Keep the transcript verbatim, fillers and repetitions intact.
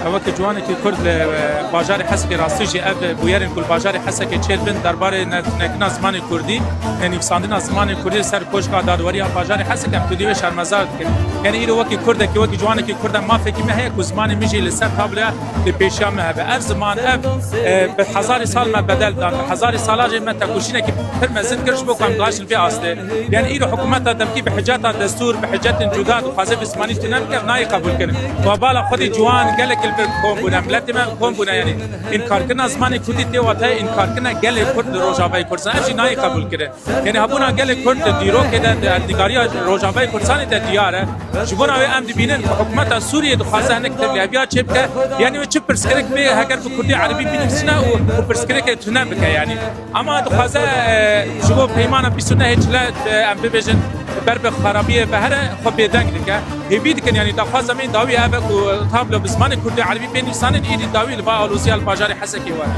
Weke ciwanekî Kurd li, e, bajarê Hesekê rastî jî ev bûyerên ku li bajarê Hesekê çêdibin derbarê ne-, nekirina zimanê Kurdî, nivîsandina zimanê Kurdî li ser koşka dadweriya bajarê Hesekê em tu dî wê şermezar dikin. Yanî îro wekî Kurdekî, wekî ciwanekî Kurd em mafekî me heye ku zimanê min jî li ser tabloya li pêşiya me hebe. Ev ziman, ev, e, bi hezarê sal me bedel dan, bi hezarê sala jî me tekoşînekî pir mezin kir ji bo ku em gihiştin vê astê. Yanî îro hikûmeta demkî bi hiceta destûr, bi hicetên cuda dixwaze bi zimanî tune bike, nayê qebûl kirin. Webala xwedî ciwan gelekî li vir kom bûne, miletê me kom bûne, yanî înkarkirina zimanê kurdî tê wateyê înkarkirina gelê Kurd li Rojavayê Kurdistan. Ev jî nayê qebûl kirin. Yanî hebûna gelê Kurd di dîrokê de, di erdnîgariya Rojavayê Kurdistanê de diyar e. Ji bona wê em dibînin ku hikûmeta Sûriyê dixwaze hinek tevliheviya çê bike, yanî wê çi pirsgirêk bê heger bi kurdî erebî binivîsîne û, û pirsgirêkê tune bike yanî. Ama dixwaze, e, ji bo peymana bîst û nehê çile, e, em bibêjin, ber bi xerabiyê ve here xwe bêdeng dike. Hêvî dikin, yanî daxwaza me dawî ev e ku tablo bi zimanê kurdî erebî pê nivîsanên, îdî dawî li va aloziya li bajarê Hesekê were.